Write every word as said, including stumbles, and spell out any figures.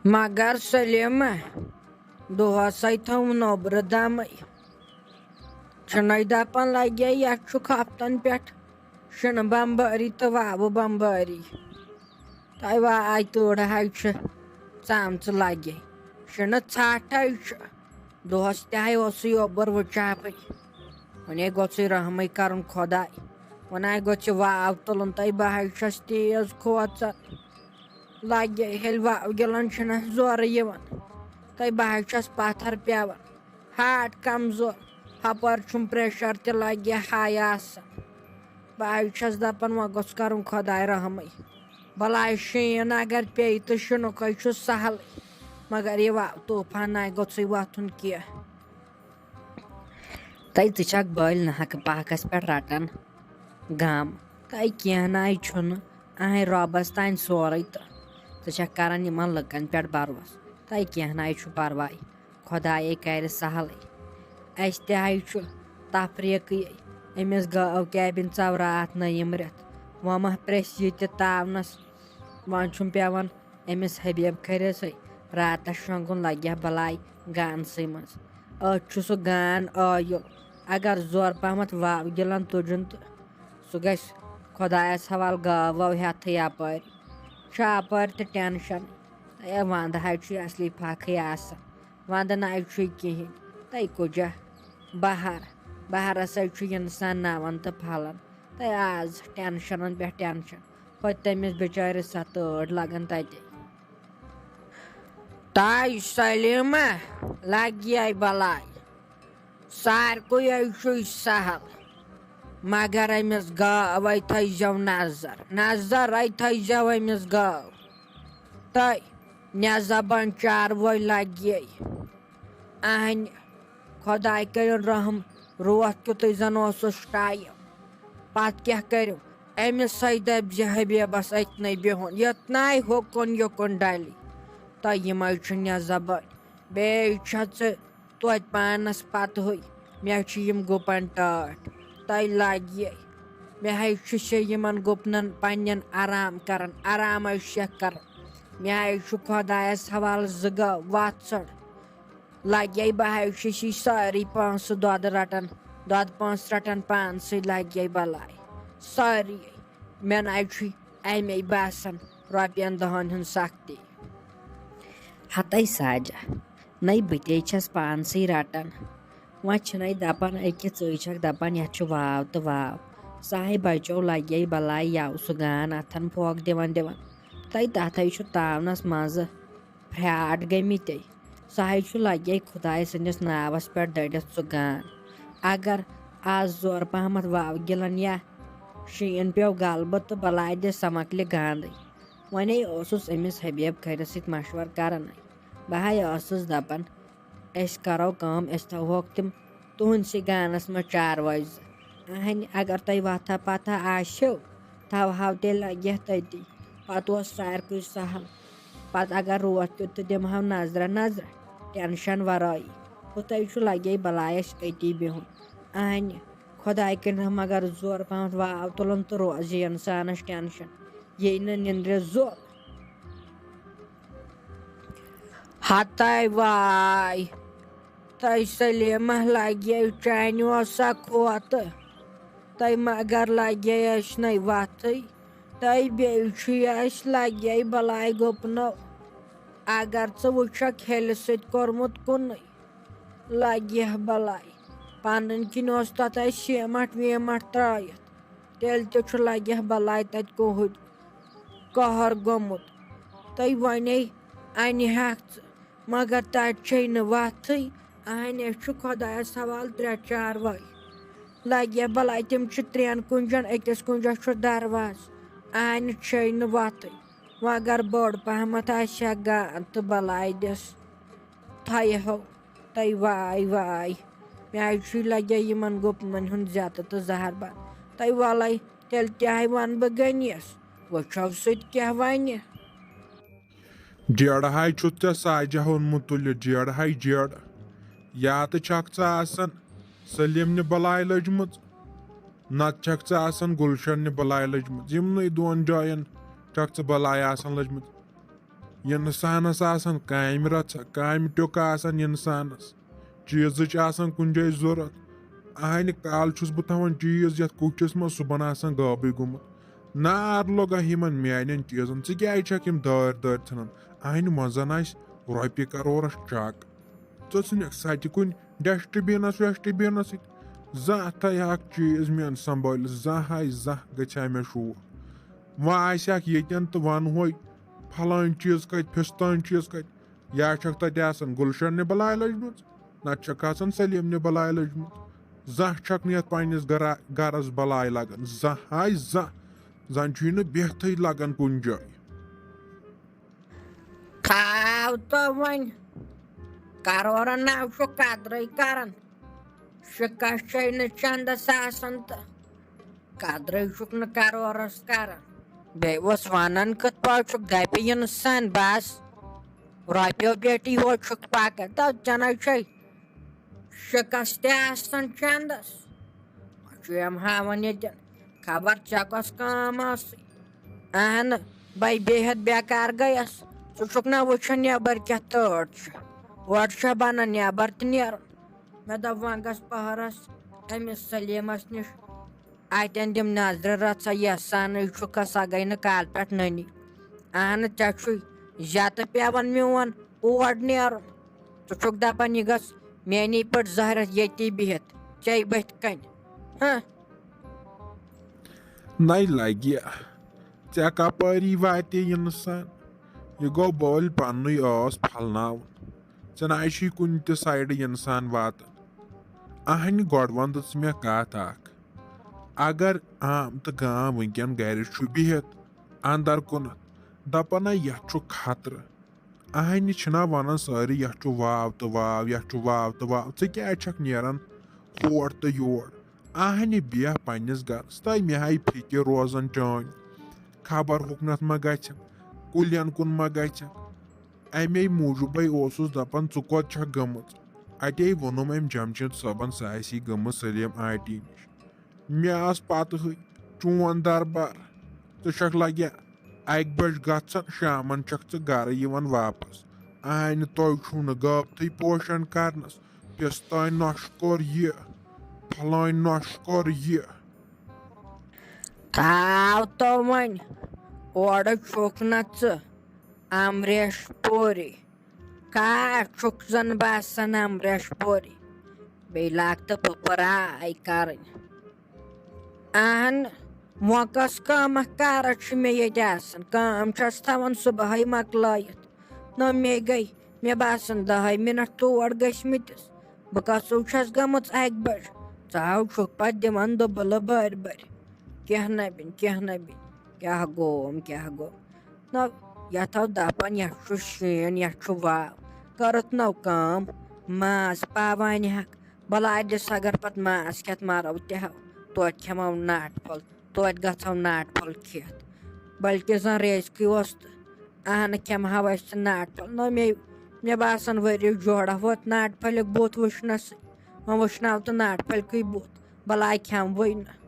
مگر سلیمہ، دۄہسے تھٲو نوٚبرٕ دمٕے۔ چھِنَے دپان لگے یتھ چھُکھ ہفتن پٮ۪ٹھ شِنہٕ بمبٲری تہٕ واوٕ بمبٲری۔ تۄہہِ واے تۭرٕ حظ چھِ ژامژٕ لگے، شِنہٕ ژھٹھ حظ چھِ۔ دۄہس تہِ حظ اوسُے اوٚبُر وٕچھاپٕے۔ وۄنۍ گوٚژھُے رحمٕے کرُن خۄداے۔ وۄنۍ گوٚژھ یہِ واو تُلُن تۄہہِ، بہٕ حظ چھَس تیز کھوژان۔ لگے ییٚلہِ واو گِلن چھِنہٕ زورٕ یِوان۔ تۄہہِ بہٕ حظ چھَس پتھر پٮ۪وان، ہارٹ کمزور، ہپٲرۍ چھُم پریشر تہِ لگہِ ہاے آسان۔ بہٕ حظ چھَس دپان وۄنۍ گوٚژھ کرُن خۄداے رحمٕے۔ بلاے شیٖن اگر پیٚیہِ تہٕ شِنُک حظ چھُ سہلٕے، مگر یہِ واو طوٗفان نہ گوٚژھُے وۄتھُن کینٛہہ۔ تَے ژٕ چھَکھ بٔلۍ ناحق پاکَس پٮ۪ٹھ رَٹان غم۔ تَے کینٛہہ نَے چھُنہٕ، اَہَے رۄبَس تانۍ سورُے تہٕ ژٕ چھَکھ کَران یِمَن لُکَن پٮ۪ٹھ بروسہٕ۔ تَے کینٛہہ نَے چھُ پَرواے، خۄدایے کَرِ سہلٕے۔ اَسہِ تہِ ہَے چھُ تفریٖقٕے، أمِس گٲو کیبِن ژاو راتھ نٔیِم رٮ۪تھ۔ وۄنۍ ما پرٛیٚژھِ یہِ تہِ تاونَس؟ وۄنۍ چھُم پٮ۪وان أمِس حبیب کھٔرِسٕے راتس شۄنٛگُن، لگہِ ہا بلاے گانسٕے منٛز۔ أتھۍ چھُ سُہ گان ٲیُل۔ اگر زورٕ پہمتھ واو گِلن تُجُن تہٕ سُہ گژھِ خۄدایس حوالہٕ گٲو وٲو ہٮ۪تھٕے اپٲرۍ۔ چھُ اپٲرۍ تہِ ٹینشن۔ ہے، ونٛدٕ حظ چھُ اصلی پھکھٕے آسان۔ ونٛدٕ نہ حظ چھُے کِہیٖنۍ۔ تَے کُجا بہار، بہارس حظ چھُ انسان نوان تہٕ پھلان۔ تَے آز ٹینشنن پٮ۪ٹھ ٹینشن۔ ہوٚتہِ تٔمِس بِچٲرِس سۄ تۭر لگان تَتہِ۔ تاے سلیمہ لگہِ یے بلاے۔ سارکُے ہے چھُے سہل، مگر أمِس گٲوے تھٲیزیو نظر، نظر ہے تھٲیزیو أمِس گٲو۔ تہٕ نٮ۪زبان چاروٲے لگہِ یے۔ اہنہِ خۄداے کٔرِن رحم، روتھ کیُتھُے زن اوسُس ٹایم۔ پتہٕ کیٛاہ کٔرِو؟ أمِس سۭتۍ دٔپۍ زِ حبیبس أتنَے بِہُن، یوٚتنَے ہُکُن یُکُن ڈلہِ۔ تہٕ یِمَے چھِ نٮ۪زبٲنۍ۔ بیٚیہِ چھےٚ ژٕ توتہِ پانس پتہٕے، مےٚ چھِ یِم گُپن ٹٲٹھۍ۔ تۄہہِ لگہِ یہِ۔ مےٚ ہے چھُ سے یِمن گُپنن پننٮ۪ن آرام کران، آرامے چھَکھ کران۔ مےٚ ہے چھُ خۄدایس حوالہٕ زٕ گٲو وژھڑ۔ لگے بہٕ ہے چھُس یہِ سٲری پونٛسہٕ دۄدٕ رٹان، دۄدٕ پونٛسہٕ رٹان پانسٕے لگے بلاے۔ سٲری۔ مےٚ نَے چھُے اَمے باسان رۄپین دَہن ہُنٛد سختی۔ ہتے ساجہ، نَے بہٕ تے چھَس پانسٕے رٹان۔ وۄنۍ چھِنَے دپان أکِس، ژٕے چھَکھ دپان یَتھ چھُ واو تہٕ واو۔ ساے بچو لگے بلاے یَوٕ سُہ گان اتھن پھوکھ دِوان دِوان۔ تَے تتھے چھُ تاونس منٛزٕ پھرٛاٹھ گٔمٕتۍ۔ سُہ ہے چھُ لگے خۄداے سٕنٛدِس ناوس پٮ۪ٹھ دٔڑِتھ سُہ گان۔ اگر آز زورٕ پہمتھ واو گِلن یا شیٖن پیوٚو غلبہٕ تہٕ بلاے دِ سۄ مۄکلہِ گاندٕے۔ وۄنے اوسُس أمِس حبیب کھٔرِس سۭتۍ مشورٕ کران۔ بہٕ ہے ٲسٕس دپان، أسۍ کرو کٲم، أسۍ تھاوہوکھ تِم تُہنٛدسٕے گانس منٛز چاروٲے زٕ۔ اہنہِ، اگر تۄہہِ وتھا پتھا آسیو، تھاوہاو تیٚلہِ لگہِ تٔتی۔ پتہٕ اوس سارکُے سہل۔ پتہٕ اگر روتھ کیُتھ تہِ دِمہاو نظرہ نظرہ، ٹینشن ورٲیی۔ ہُتھے چھُ لگے بلاے اَسہِ أتی بِہُن۔ اہنہِ، خۄداے کٔرِنۍ مگر زورٕ پہمتھ واو تُلُن تہٕ روزِ انسانس ٹینشن، ییٚلہِ نہٕ نِندرِ زوٚل۔ ہتاے واے، تۄہہِ سلیمہ لگیو چانہِ اوسا کھوتہٕ؟ تۄہہِ مگر لگے اَسہِ نَے وتھٕے۔ تۄہہِ بیٚیہِ چھُ اَسہِ لگے بلاے گُپنو۔ اگر ژٕ وٕچھکھ ہیٚلہِ سۭتۍ کوٚرمُت کُنُے، لگہِ بلاے۔ پنٕنۍ کِنۍ اوس تتھ اَسہِ سیمٹ ویمٹ ترٲیِتھ، تیٚلہِ تہِ چھُ لگہِ بلاے تتہِ کوہُد قہر گوٚمُت۔ تۄہہِ ونے انہِ ہکھ ژٕ، مگر تتہِ چھے نہٕ وتھٕے۔ اہنہِ، اَسہِ چھُ خۄدایس حوالہٕ ترٛےٚ چاروٲے۔ لگہِ بلاے، تِم چھِ ترٛٮ۪ن کُنجن، أکِس کُنجس چھُ دروازٕ۔ اہنہِ چھے نہٕ وتھٕے۔ وۄنۍ اگر بٔڑ پہمتھ آسہِ ہا گان تہٕ بلاے دِس تھایہِ ہو۔ تۄہہِ واے واے، مےٚ حظ چھُے لگے یِمن گُپنن ہُنٛد زیتہٕ تہٕ زہر بند۔ تۄہہِ وَلَے، تیٚلہِ تہِ ہاے وَنہٕ بہٕ غنیَس، وٕچھو سُہ تہِ کیٛاہ وَنہِ۔ جیڑٕ ہاے چھُتھ ژےٚ ساجہ اوٚنمُت تُلِتھ، جیڑٕ ہاے جیڑٕ۔ یا تہٕ چھکھ ژٕ آسان سلیمنہِ بلاے لٔجمٕژ، نتہٕ چھکھ ژٕ آسان گُلشننہِ بلاے لٔجمٕژ۔ یِمنٕے دۄن جاین چھکھ ژٕ بلاے آسان لٔجمٕژ۔ اِنسانَس آسان کامہِ رَژھا، کامہِ ٹیوٚکا آسان اِنسانَس، چیٖزٕچ آسان کُنہِ جایہِ ضوٚرَتھ۔ اَہَنہِ کالہٕ چھُس بہٕ تھاوان چیٖز یَتھ کوٗٹھِس منٛز، صُبحن آسان غٲبٕے گوٚمُت۔ نار لوٚگا یِمَن میٛانٮ۪ن چیٖزَن، ژٕ کیٛازِ چھَکھ یِم دٲرۍ دٲرۍ ژھٕنان؟ اَہَنہِ منٛزَن آسہِ رۄپیہِ کَرورَس چَک۔ ژٕ ژھٕنِکھ سۄ تہِ کُنہِ ڈسٹ بِنس وسٹ بِنس سۭتۍ۔ زانٛہہ تھایہِ ہا اکھ چیٖز میون سنبھٲلِتھ، زانٛہہ ہاے زانٛہہ گژھِ ہا مےٚ شوق۔ وۄنۍ آسہِ ہاکھ ییٚتٮ۪ن تہٕ ونہوے، فلٲنۍ چیٖز کتہِ، فستٲنۍ چیٖز کتہِ؟ یا چھکھ تتہِ آسان گلشن نہِ بلاے لٔجمٕژ، نتہٕ چھکھ آسان سلیٖم نہِ بلاے لٔجمٕژ۔ زانٛہہ چھکھ نہٕ یتھ پننِس گرا-، گرس بلاے لگان، زانٛہہ ہاے زانٛہہ۔ زن چھُے نہٕ بہتھٕے لگان کُنہِ جایہِ۔ تھاو تو وۄنۍ، کرورن ناو چھُ قدرے کران، شکست چھے نہٕ چندس آسان تہٕ قدرے چھُکھ نہٕ کرورس کران۔ بیٚیہِ اوس ونان کِتھ پٲٹھۍ چھُکھ، دپہِ انسان بس رۄپیو پٮ۪ٹھٕے یوت چھُکھ پکان، تو چنے چھے شکست تہِ آسان چندس۔ وۄنۍ چھُ یِم ہاوان ییٚتٮ۪ن خبر ژےٚ کۄس کٲم ٲسٕے۔ اہن، بے بے ہتھ بیکار گٔیس۔ ژٕ چھُکھ نہ وٕچھان نٮ۪بر کیٛاہ تۭر چھِ، اورٕ چھا بنان نٮ۪بر تہِ نیرُن؟ مےٚ دوٚپ وۄنۍ گژھ پہرس أمِس سلیمس نِش، اتٮ۪ن دِم نظرِ رژھا، یژھانٕے چھُکھا، سۄ گٔے نہٕ کالہٕ پٮ۪ٹھ نٔنی۔ اہن، ژےٚ چھُے زیتہٕ پٮ۪وان میون اور نیرُن۔ ژٕ چھُکھ دپان یہِ گژھ میٛانی پٲٹھۍ زہرس ییٚتی بِہِتھ، ژےٚ بٔتھِ کنہِ۔ ہہ۔ نَے لگہِ، ژےٚ کپٲری واتے اِنسان؟ یہِ گوٚو بٔلۍ پننُے ٲس پھلناوُن۔ ژےٚ نَے چھُے کُنہِ تہِ سایڈٕ اِنسان واتان۔ اہنہِ، گۄڈٕ وَن تہٕ ژٕ مےٚ کتھ اکھ۔ اگر عام تہٕ گام وٕنکٮ۪ن گرِ چھُ بِہِتھ اندر کُنتھ، دپان ہا یتھ چھُ خطرٕ، اہنہِ چھِنہ ونان سٲری، یتھ چھُ واو تہٕ واو، یتھ چھُ واو تہٕ واو، ژٕ کیازِ چھکھ نیران ہور تہٕ یور؟ اہنہِ بیہہ پننِس گرس، تۄہہِ مےٚ ہاے فکر روزان چٲنۍ، خبر ہُکنتھ ما گژھن، کُلٮ۪ن کُن ما گژھن۔ امے موٗجوٗبے اوسُس دپان، ژٕ کوٚت چھکھ گٔمٕژ؟ اتے ووٚنُم أمۍ جمشید صٲبن، سۄ آسی گٔمٕژ سلیٖم آنٹی نِش۔ مےٚ ٲس پتہٕے چون دربار۔ ژٕ چھکھ لگیا اکہِ بجہِ گژھان، شامن چھکھ ژٕ گرٕ یِوان واپس۔ آنہِ تۄہہِ چھُو نہٕ غٲبتھٕے پوشن کرنس، پِستٲنۍ نۄشہِ کوٚر یہِ، پھلٲنۍ نۄشہِ کوٚر یہِ۔ تھاو تو وۄنۍ، اورٕ چھُکھ نہ ژٕ امریش پوری۔ کاش چھُکھ زن باسان امریش پوری، بیٚیہِ لاگہٕ تہٕ بہٕ پراے کرٕنۍ۔ اہن، وۄنۍ کۄس کٲمہ کارہ چھِ مےٚ ییٚتہِ آسان؟ کٲم چھَس تھاوان صُبحٲے مۄکلٲیِتھ۔ نہ مے گٔے، مےٚ باسان، دَہَے مِنٹ تور گٔژھمٕتِس۔ بہٕ کَژو چھَس گٔمٕژ اَکہِ بَجہِ۔ ژٕ ہاو چھُکھ پَتہٕ دِوان دُبلہٕ بٔرۍ بٔرۍ۔ کینٛہہ نہ بِن، کینٛہہ نہ بِن۔ کیٛاہ گوم، کیٛاہ گوم؟ نہ، یَتھ ہاو دَپان، یَتھ چھُ شیٖن، یَتھ چھُ واو۔ کٔرٕتھ نٔو کٲم، ماز پاوانہِ ہَکھ۔ بَلاے دِس اگر پَتہٕ ماز کھٮ۪تھ مَرو تہِ ہاو، توتہِ کھٮ۪مو ناٹہِ پھوٚل، توتہِ گژھو ناٹہِ پھوٚل کھٮ۪تھ۔ بلکہِ زَن ریزکٕے اوس تہٕ اہنہٕ کھٮ۪مہٕ ہاو أسۍ تہِ ناٹہِ پھوٚل۔ نہ مے، مےٚ باسان ؤرِیُک جوڑا ووت ناٹہِ پھوٚلیُک بُتھ وٕچھنَسٕے۔ وۄنۍ وٕچھناو تہٕ ناٹہِ پھوٚلکُے بُتھ، بَلاے کھٮ۪موٕے نہٕ۔